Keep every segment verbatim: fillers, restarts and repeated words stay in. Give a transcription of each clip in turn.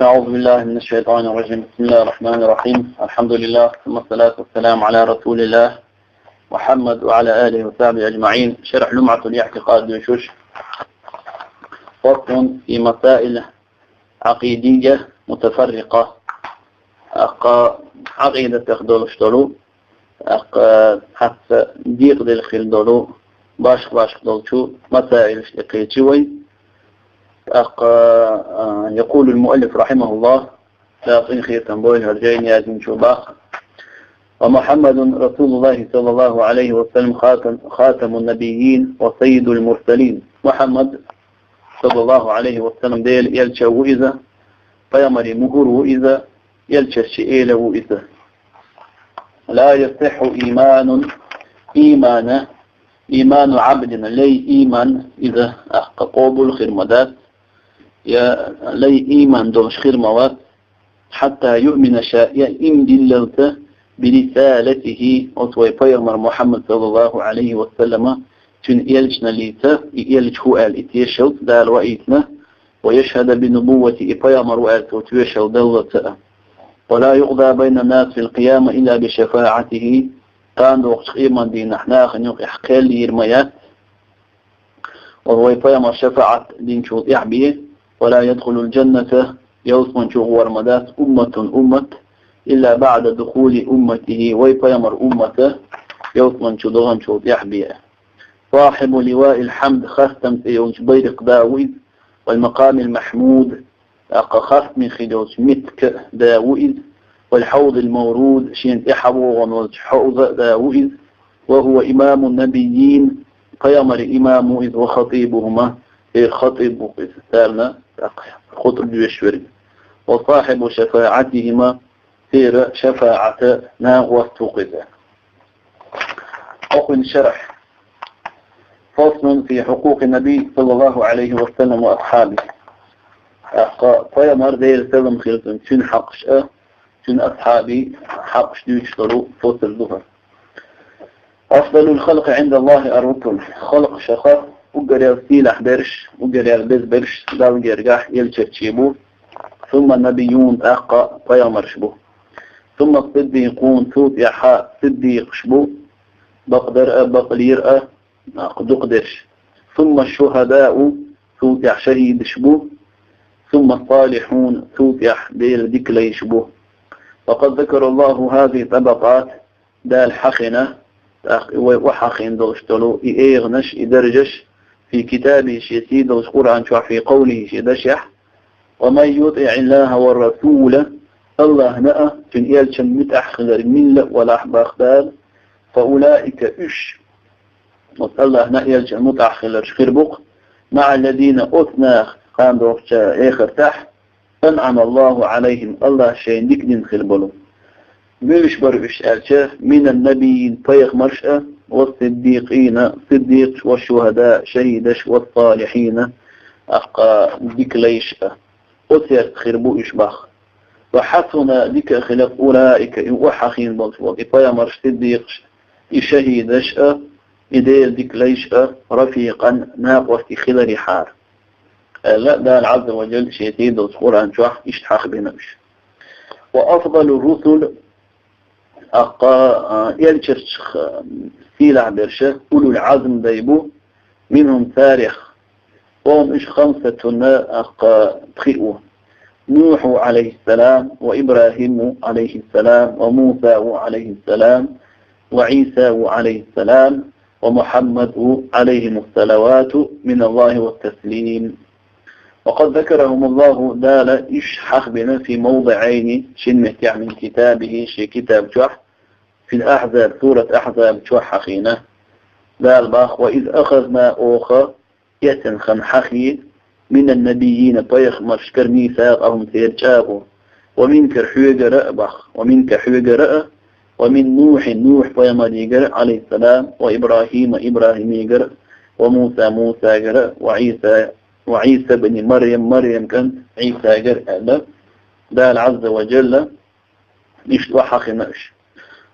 أعوذ بالله من الشيطان الرجيم. بسم الله الرحمن الرحيم. الحمد لله، ثم الصلاة والسلام على رسول الله محمد وعلى آله وصحبه أجمعين. شرح لمعة الاعتقاد дешуш. فصل في مسائل عقيدية متفرقة. ТӀаккха Ӏакъидатах долуш долу, тӀаккха хӀинца декъаделла хилла долу башха-башха долчу масаилаш тӀе кхечи вай. ТӀаккха, а, يقول المؤلف رحمه الله, цӀинхетам бойла хӀара жайна яздинчо бах: ومحمد رسول الله صلى الله عليه وسلم خاتم، خاتم النبيين وسيد المرسلين. Мухьаммад, саллаллаху Ӏалайхи ва саллам, Делан элча ву иза, пайхамарийн мухӀар ву иза, элчаш чу эла ву иза. لا يصح إيمان, имана, إيمان عبد, лай иман иза, тӀаккха къобал хир ма дац, я лай иман долуш хир ма вац, حتى يؤمن, ша, я иман диллалца, برسالته, оцу вай пайхамар Мухьаммад, саллаллаху Ӏалайхи ва саллама, цуьнан элчаналлица, и элча ву аьлла и тешалц Дала ваийтина, ويشهد بنبوته, и пайхамар ву аьлла цо тешал даллалца а. ولا يقضى بين الناس في القيامة إلا بشفاعته, кхана догӀучу къематдийнахь нахана юкъахь кхел йийр ма яц, вай пайхамар шафаӀат динчул тӀаьхьа бен. ولا يدخل الجنة, ялсамани чу гӀор ма дац, أمة, уммат, إلا بعد دخول أمته, вай пайхамар уммата ялсамани чу даханчул тӀаьхьа бен. صاحب لواء الحمد, хастам цӀе йолчу байракх да ву иза, والمقام المحمود, тӀаккха хастаме хир йолчу меттиг да ву иза, والحوض المورود, шена тӀе хьавогӀун волчу хьовза да ву иза, وهو إمام النبيين, пайхамарийн имам ву иза, وخطيبهم, церан хатӀиб ву иза, царна тӀаккха хутӀба доьшуш верг, وصاحب شفاعتهم, церан шафаӀата накъост ву иза. Окхуьнан шархь. فصل في حقوق النبي صلى الله عليه وسلم وأصحابه. ТӀаккха пайхамар, Делан салам хилла цунна, цуьнан хьакъаш а, цуьнан асхьабийн хьакъаш дуьйцуш долу фасал ду хӀара. أفضل الخلق عند الله الرسل. Халкъашха уггаре сийлахь берш, уггаре беза берш Далла гергахь элчанаш бу. ثم النبيون, тӀаккха пайхамарш бу. ثم الصديقون, цул тӀаьхьа сиддикъаш бу, бакъдар а, бакълер а, тӀаккха дукхадерш. ثم الشهداء, цул тӀаьхьа шахӀидаш бу. ثم الصالحون, цул тӀаьхьа Делан дика лайш бу. وقد ذكر الله هذه الطبقات, Дала хьахийна, тӀаккха и вай охьахийна долуш долу и эгӀанаш, и даржаш, في كتابه, шен сий долчу Къуръан чохь, في قوله, шен дашехь: ومن يطع الله والرسول, АллахӀна а, цуьнан элчанна муьтӀахь хилар милла а валахь бах Дала, فأولئك, уьш, оцу АллахӀна а, элчанна муьтӀахь хиларш хир бу-кх, مع الذين, оцу наха, кхана дохучу эхартахь, أنعم الله عليهم, АллахӀа шайна дика дина хир болу. Муьлш бара уьш аьлча, من النبيين, пайхамарш а, والصديقين, сиддикъаш, والشهداء, шахӀидаш, والصالحين, тӀаккха дика лайш а. Оцаьрца хир бу уьш бах. وحسن, дика а хилира, أولئك, и охьахийна болчу, и пайхамарш, сиддикъаш, и шахӀидаш а, и Делан дика лайш а, رفيقا, накъостий хиларехьара, аьлла, Дала Ӏазза ва Джалла шен сий долчу Къуръан чохь иштта хьахбина уьш. وأفضل الرسل, тӀаккха, а, элчанашха сийлахь берш, أولو العزم дай бу, منهم, царех, وهم, уьш, خمسة, тӀаккха пхиъ ву. نوح عليه السلام، وإبراهيم عليه السلام، وموسى عليه السلام، وعيسى عليه السلام، ومحمد عليهم الصلوات من الله والتسليم. وقد ذكرهم الله, Дала уьш хьахбина, في موضعين, шина меттехь, من كتابه, шен китаб чохь, في الأحزاب, сурат Ахьзаб чохь хьахийна. Дала бах: وإذ أخذنا, оха эцна хан хьахий, من النبيين, пайхамаршкара, ميثاقهم, церан чӀагӀо, ومنك, хьоьгара а бах, ومنك, хьоьгара а, ومن نوح, Нухь пайхамаригара, عليه السلام, وإبراهيم, ИбрахӀимигара, وموسى, Мусагара, وعيسى, وعيسى ابن مريم, Марем кӀант Ӏийсагара, аьлла, Дала Ӏазза ва Джалла иштта охьахиъна уьш.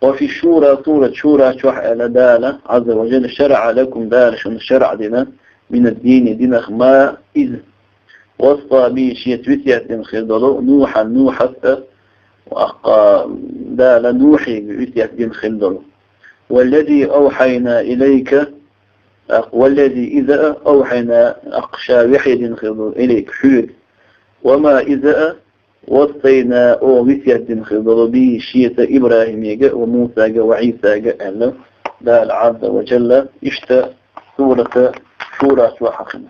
وفي الشورى, сурат Шура чохь аьлла Дала, Ӏазза ва Джалла: شرع لكم, Дала шуна шарӀ дина, من الدين, динах, ما, иза, وصى به, шеца весет дина хир долу, نوحا, Нухьаца, тӀаккха Дала Нухьига весет дина хир долу. والذي أوحينا إليك, тӀаккха والذي, иза а, أوحينا, тӀаккха ша вахьи дина хир долу, إليك, хьоьга. وما, иза а, وصينا, оха весет дина хир долу, به, шеца, إبراهيمига, وموسىга, وعيسىга, аьлла Дала عز وجل, иштта сурат Шура чохь хьахийна.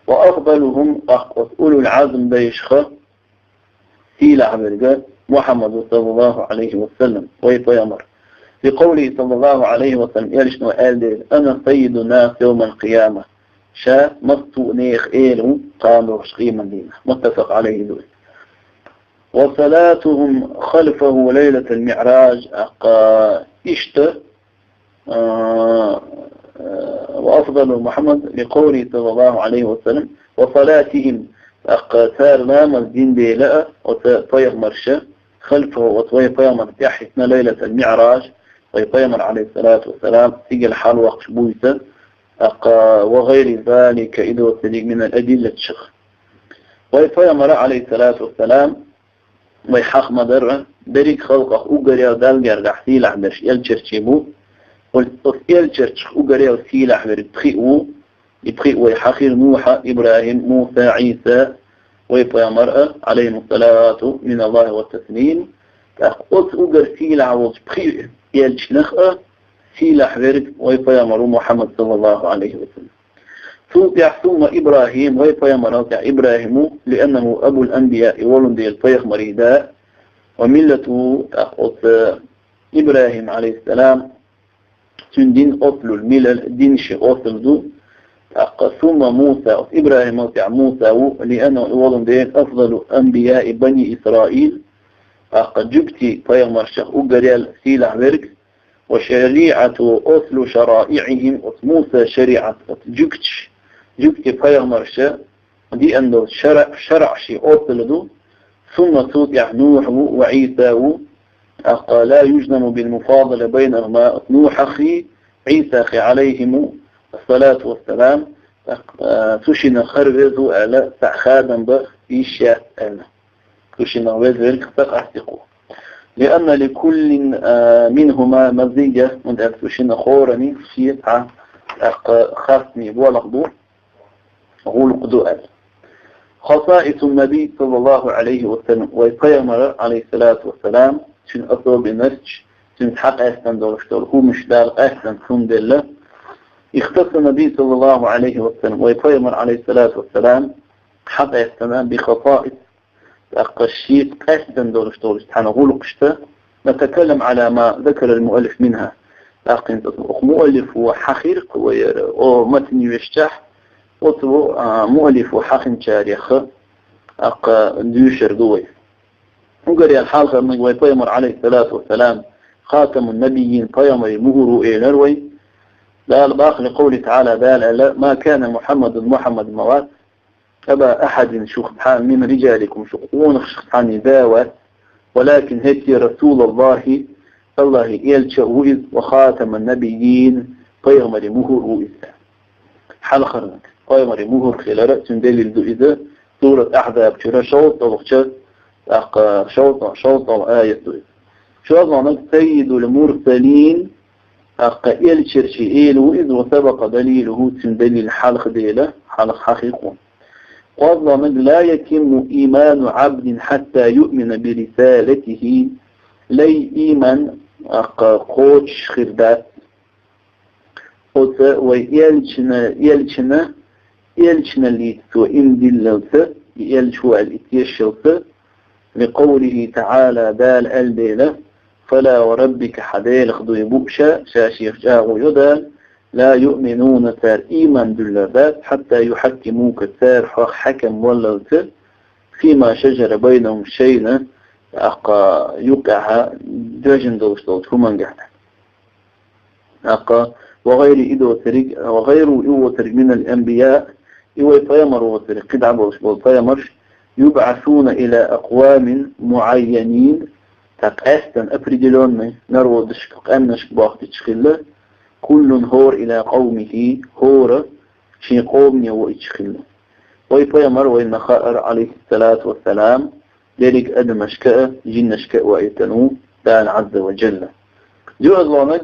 وأفضلهم, тӀаккха оцу أولو العزم дайшха сийлахь верг Мухьаммад صلى الله عليه وسلم, вай пайхамар. لقوله صلى الله عليه وسلم, элчано аьлла дела: أنا سيد الناس يوم القيامة. Ша массо а нехан эла ву кхана догӀучу къеман дийнахь. متفق عليه ду. وصلاتهم خلفه ليلة المعراج, тӀаккха иштта, а, а, وأفضل محمد لقوله صلى الله عليه وسلم وصلاتهم, тӀаккха цара ламаз дина дела а, оцу пайхамарша, خلفه, оцу вай пайхамар тӀаьхьа хӀиттина ليلة المعراج, вай пайхамар, عليه الصلاة والسلام, стигала хьалавоккхуш буьйса, тӀаккха وغير ذلك, и доцург, من الأدلة, чух. Вай пайхамара, عليه الصلاة والسلام, вай хьаха ма-дарра, берриг халкъах уггаре а Далла гергахь сийлахь берш элчарчий бу. Оцу, оцу элчарчех уггаре а сийлахь верг пхиъ ву. И пхиъ вай хьахийра: Нухьа, ИбрахӀим, Муса, Ӏийса, вай пайхамар а, عليهم الصلاة من الله والتسليم. ТӀаккха оцу уггар сийлахь волчу пхиъ элчанах а сийлахь верг вай пайхамар ву Мухьаммад, صلى الله عليه وسلم. Цул тӀаьхьа ثم إبراهيم, вай пайхамарал тӀаьхьа ИбрахӀим ву, لأنه أبو الأنبياء, и волун дела пайхамарийн да, وملته, тӀаккха оцу ИбрахӀим, عليه السلام, цуьнан дин оцлула, миллат, дин шен оцлула ду, тӀаккха ثم موسى, оцу ИбрахӀимал тӀаьхьа Муса ву, لأنه, и волун дела, أفضل أنبياء بني إسرائيل, тӀаккха жуьгтийн пайхамаршах уггаре а сийлахь верг, وشريعته أصل شرائعهم, оцу Мусан шариӀат, оцу жуьгташа, жуьгтийн пайхамарша деана долу шара-, шарӀаш оццула ду, ثم, цул тӀаьхьа Нухь ву, وعيسى ву, тӀаккха لا يجزم بالمفاضلة بينهما, оцу Нухьаххий, Ӏийсаххий, عليهم الصلاة والسلام, тӀаккха, а, цу шиннах хӀара веза ву аьлла, цхьа а хадам бан йиш яц аьлла. Цу шиннах веза верг ца къастийкхо. لأن لكل, а, منهما مزية, хӀунда аьлча цу шиннах хӀоранна шен цхьа, тӀаккха, хастаме болх бу, гӀуллакх ду аьлла. خصائص النبي صلى الله عليه وسلم, вай пайхамара, عليه الصلاة والسلام, цуьнан особенносташ, цуьнца хьакъаьстина долуш долу хӀуманаш Дала къаьстина хӀума делла. اختص النبي صلى الله عليه وسلم, вай пайхамар, عليه الصلاة والسلام, хьакъаьстина بخصائص, тӀаккха шеца къаьстина долуш долуш цхьана гӀуллакхашца, نتكلم على ما ذكر المؤلف منها. ТӀаккха хӀинца оцу муаллифо хьахийра вай, о, матн йоьшучохь, оцу, а, муаллифо хьахинчарех, тӀаккха, дуьйцур ду вай. Уггаре а хьалхарниг вай пайхамар, عليه الصلاة والسلام, خاتم النبيين, пайхамарийн мухӀар ву элира вай. Дала боху, لقوله تعالى, Дала аьлла: ما كان محمد, Мухьаммад ма вац, أبا أحد, шух цхьа, من رجالكم, шун къонахашкахь цхьаннен да вац, ولكن, хӀетте, رسول الله, АллахӀан элча а ву иза, وخاتم النبيين, пайхамарийн мухӀар ву иза. Хьалхарниг пайхамарийн мухӀар хиларан цуьнан делил ду иза, сурат Ахьзаб чуьра шовзткъалгӀачу, тӀаккха шовзткъа-, шовзткъалгӀа аят ду иза. ШолгӀаниг سيد المرسلين, тӀаккха элчарчийн эла ву иза, وسبق دليله, цуьнан делил хьалха дела, хьалха хьахийра хьуна. КхозлагӀниг: لا يتم إيمان عبد حتى يؤمن برسالته. Лай, ийман, тӀаккха, кхочуш хир дац оцу вай элчана, элчана, элчаналлица цо иман диллалца, и элча ву аьлла и тешалца, لقوله تعالى, Дала аьлла дела: فلا وربك, хьан Делах дуй бу ша, ша шех чӀагӀо йо Дала, لا يؤمنون, цара ийман дуьллур дац, حتى يحكموك, цара хьох хьаькам воллалца, فيما شجر بينهم, шайна, тӀаккха, юкъехь доьжна долуш долчу хӀумангахь. ТӀаккха, وغيره, и доцург, وغيره, и воцург, من الأنبياء, и вай пайхамар воцург, кхидӀа болуш болу пайхамарш, يبعثون إلى أقوام معينين, тӀаккха къаьсттина, определённый, народашка, къаьмнашка бохкуьйтуш хилла, كل, хӀора, إلى قومه, хӀора шен къомане воуьйтуш хилла. Вай пайхамар вайна хаьара, Ӏалайхиссалату вассалам, деррига адамашка а, жинашка а ваийтина ву Дала Ӏазза ва жалла. Жоьжалонаг: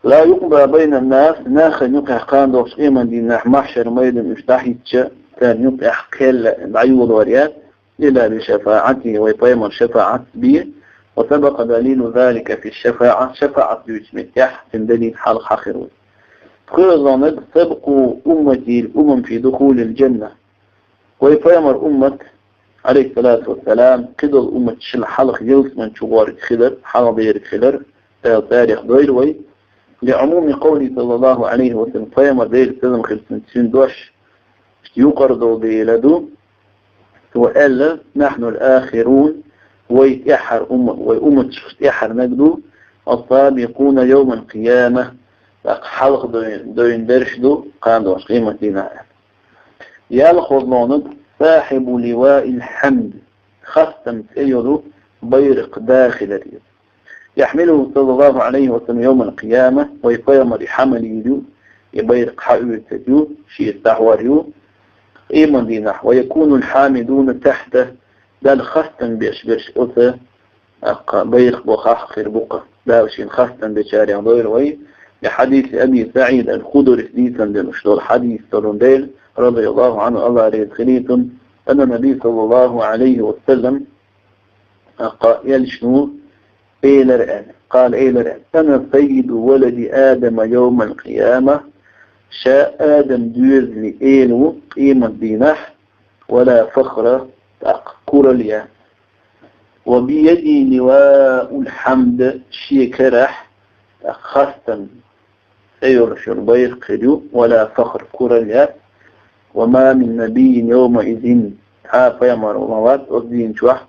«لا يقضى بين الناس», нахана юкъехь кхана долчу къеман дийнахь, махьшар майдана уьш дӀахӀиттича, царна юкъехь кхел дӀайолор яц, «إلا بشفاعته», вай пайхамар шафаӀат бен, «وسبق دليل ذلك في الشفاعة», шафаӀат дуьйцу меттехь цуьнан далил хьалха хир ву. Пхоьазлонаг: «سبق أمتي الأمم في دخول الجنة». Вай пайхамар уммат, Ӏалайхиссалату вассалам, кхидолу умматашна хьалха ялсамани чу гӀорг хилар, хьалха берг хилар, Дала царех дойла вай. «لعموم قوله صلى الله عليه وسلم», пайхамар, Делан салам хилла цунна, цуьнан дош юкъара долу дела ду. Цо аьлла: «نحن الآخرون», вай тӀаьххьара умма-, вай умматашкахь тӀаьххьарниг ду, «السابقون يوم القيامة», тӀаккха хьалха дойн-, дойн берш ду, кхана долчу къематдийнахь. ЯлхолгӀаниг: «صاحب لواء الحمد», хастам цӀе йолу байракх да хилар иза. «يحمله صلى الله عليه وسلم يوم القيامة», вай пайхамар и хьа ма лийр ю, и байракх хьаоьцур ю, шеца дӀахьор ю къеман дийнахь. «ويكون الحامدون تحته», Далла хастам беш берш оцу, тӀаккха, байракх бохахь хир бу-кх. Дала шена хастам бечарех дойла вай. Бихьадиси Аби СаӀид аль-Худрис дийцина долуш долу хьадис долун дела, радияллаху Ӏанху, Алла реза хилийта цунна, анна Наби саллаллаху Ӏалайхи ва саллам, тӀаккха, элчано элира аьлла, къала, элира аьлла: «أنا سيد ولد آدم يوم القيامة», ша Адам доьзалийн эла ву къемат дийнахь, «ولا فخر», тӀаккха, куралла яц. «وبيدي لواء الحمد», шен карахь, тӀаккха, хастам цӀе йолуш йолу байракх хир ю, «ولا فخر», куралла яц. «وما من نبي يومئذ», цхьа а пайхамар ма вац оцу дийнахь,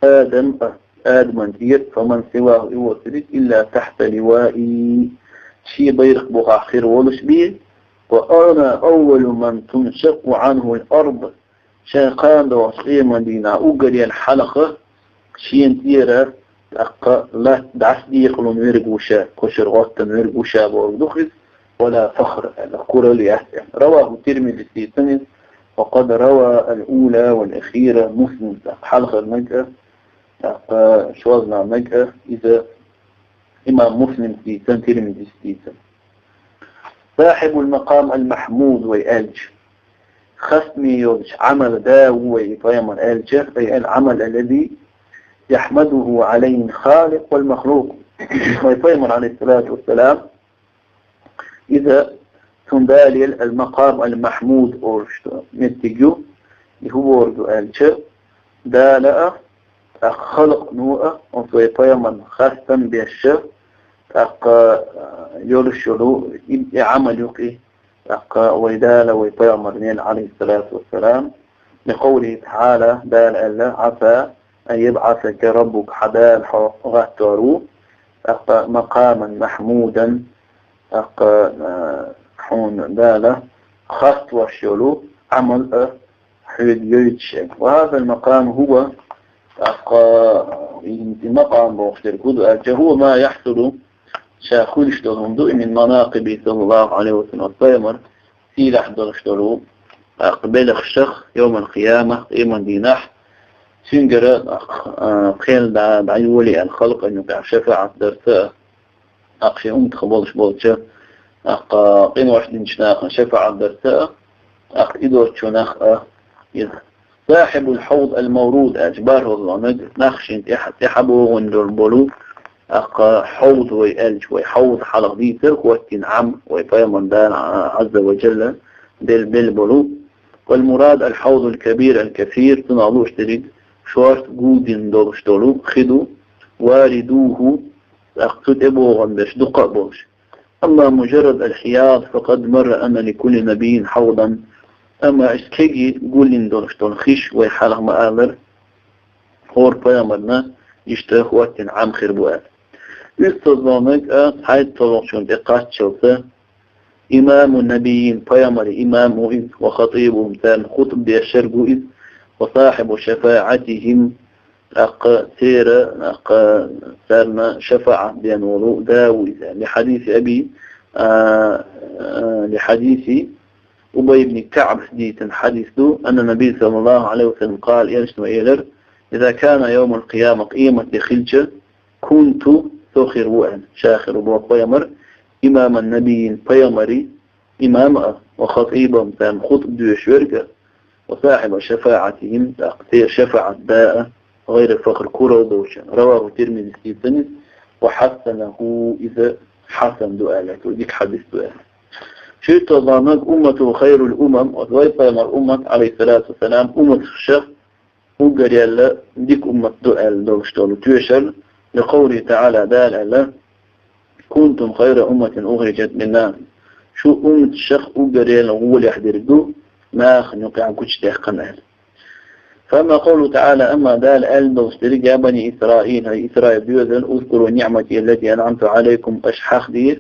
«آدم», Адаман тӀера, «فمن سواه», и воцург, «إلا تحت لوائي», шен байракх бохахь хир волуш бен, «وأنا أول من تنشق عنه الأرض», ша кхана долчу къеман дийнахь уггаре хьалха шена тӀера, тӀаккха, латта дӀасадекъалун верг ву ша, кошара гӀоттан верг ву ша бохург ду-кх иза, «ولا فخر», аьлла, куралла яц аьлла. رواه الترمذي, дийцина иза, «وقد روى الأولى والأخيرة مسلم», тӀаккха, хьалхарниг а, тӀаккха, шозлагӀниг а, иза имам Муслима дийцина, Тирмизис дийцина. «صاحب المقام المحمود», вай аьлча, хастаме йолчу Ӏамал да ву вай и пайхамар аьлча, ай аль-Ӏамал аллази яхьмадуху Ӏалайхи аль-Халикъ валь-махлукъ. Вай пайхамар, Ӏалайхиссалату вассалам, иза цунна Дала елла аль-Макъам аль-Махьмуд олуш меттиг ю. И хӀун бохург ду аьлча, Дала а, тӀаккха халкъано а оцу вай пайхамарна хастам беш, тӀаккха, а, йолуш йолу и, и Ӏамал ю-кх и, тӀаккха вай Дала вай пайхамарна елла, Ӏалайхиссалату вассалам. Бикъавлихи тахьала, Дала аьлла: «Ӏаса ан ябӀасака раббука», хьан Дала хьо гӀаттор ву, тӀаккха, «макъаман махьмудан», тӀаккха, а, хьуна Дала хаставеш йолу Ӏамал а хьоьга йойтуш. «Ва хӀазал макъам хӀува», тӀаккха, и, и макъам бохуш дерг хӀун ду аьлча, «хӀува ма яхьсулу», ша хуьлуш долу хӀума ду, «мин манакъибихи саллаллаху Ӏалайхи ва саллам», пайхамар сийлахь долуш долу, тӀаккха, белхашах, йовмал-къиямах, къеман дийнахь, цуьнгара, тӀаккха, а, кхел дӀа, дӀайолий аьлла халкъана юкъахь шафаӀат дарца а, тӀаккха шен умматах болуш болчу, тӀаккха, къинош динчу нахана шафаӀат дарца а, тӀаккха и доцучу нах а иза. «Сахьибул хьавд аль-мавруд», аьлча, бархӀалгӀаниг, нах шен тӀехь-, тӀехьа богӀун долу болу, тӀаккха, хьавд вай аьлча, вай хьавд хьалха дийцар, хӀоттийна Ӏам, вай пайхамар Дала, а, Ӏазза ва Джалла, бел-, бел болу. «Валь-мурад аль-хьавдуль-кабир аль-касир», цунах лууш дерриг шорта гулдина долуш долу хи ду, «варидуху», тӀаккха цу тӀе богӀун берш дуккха а болуш. «Амма муджаррад аль-хьияд, факъад марра анна ли кулли набийин хьавдан». Амма иштта кегий гулдина долуш долу хиш, вай хьалха ма-аллара, хӀора пайхамарна иштта хӀоттийна Ӏам хир бу аьлла. Уьстазлониг а цхьайтталгӀачунна тӀе кхаччалца, «имамун набийин», пайхамарийн имам ву иза, «ва хатӀибухум», царна хутба дешнарг ву иза, «ва сахьибу шафаӀатихим», тӀаккха церан, тӀаккха царна шафаӀат ден волу да ву иза. «Ли хьадиси Аби», а, а, «ли хьадиси Убай ибн КаӀбас дийцина хьадис ду, анна Наби саллаллаху Ӏалайхи ва саллам къала, элчано элира: «Иза кана йовмул къияма», къемат де хилча, «кунту», со хир ву аьнна, ша хир ву боху пайхамар, «имаман набийин», пайхамарий имам а, «ва хатӀибан», царна хутӀба доьшуш верг а, «ва сахьиба шафаӀатихим», тӀаккха церан шафаӀат да а, гӀайра фахр, куралла долчун. Раваху Тирмизис дийцина, ва хьассанаху, иза хьасан ду аьлла, цо дика хьадис ду аьлла. Шийтта заманаг уммату хайрул умам, оцу вай пайхамар уммат, Ӏалайхиссалату вассалам, умматашах уггаре дика уммат ду аьлла долуш долу тоьшалла, ли къовлихи таӀала, Дала аьлла: «Кунтум хайра умматин ухриджат линнас». Шу умматашах уггаре гӀолехь дерг ду, нахана юкъехь гучудаьккхина аьлла. Фамма къовлу таӀала, амма Дала аьлла долуш дерг: «Я бани Исраил», хӀай Исраил доьзал, «узкуру ниӀмати аллати анӀамту Ӏалайкум», аша хьахадийра,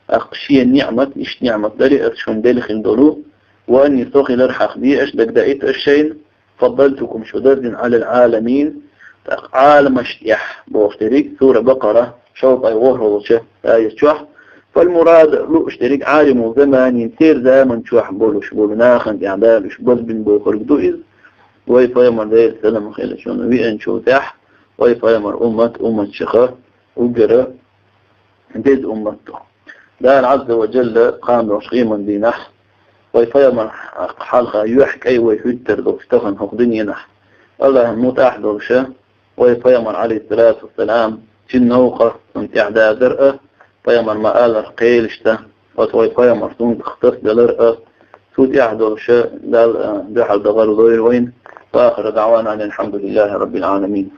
тӀаккха шен ниӀмат, иштта ниӀмат дарий аса шуна делла хила долу, «ва анни», со хилар хьахадийра аша, дагадаийта аша шайна, «фаддалтукум», шу даззина, «Ӏалал Ӏаламин», тӀаккха Ӏаламаш тӀехь бохуш дерг, сура Бакъара, шовзткъе ворхӀалгӀачу аят чохь. Фалмурад, лууш дерг, Ӏалиму заманин, церан заман чохь болуш болу нахана тӀехь Дала уьш базбина бохург ду иза. Вай пайхамар, Делан салам хилла цунна, веанчул тӀаьхьа вай пайхамар уммат, умматашха уггара деза уммат ду. Дала Ӏазза ва Джалла кхана долчу къеман дийнахь вай пайхамар хьалха юьхь кӀай вай хӀуьттар долуш тахана хӀокху дуьненахь, АллахӀан мутӀахь долуша, вай пайхамар, Ӏалайхиссалату вассалам, цуьнан новкъа, цунна тӀехь дазар а, пайхамар ма-аллара кхелашца, оцу вай пайхамар цуьнгахь тасадалар а, цу тӀехь долуша Дала, а, дуьхьал дахар лойла вайна. Ва ахиру даӀвана анил хьамдулиллахӀи раббил Ӏаламин.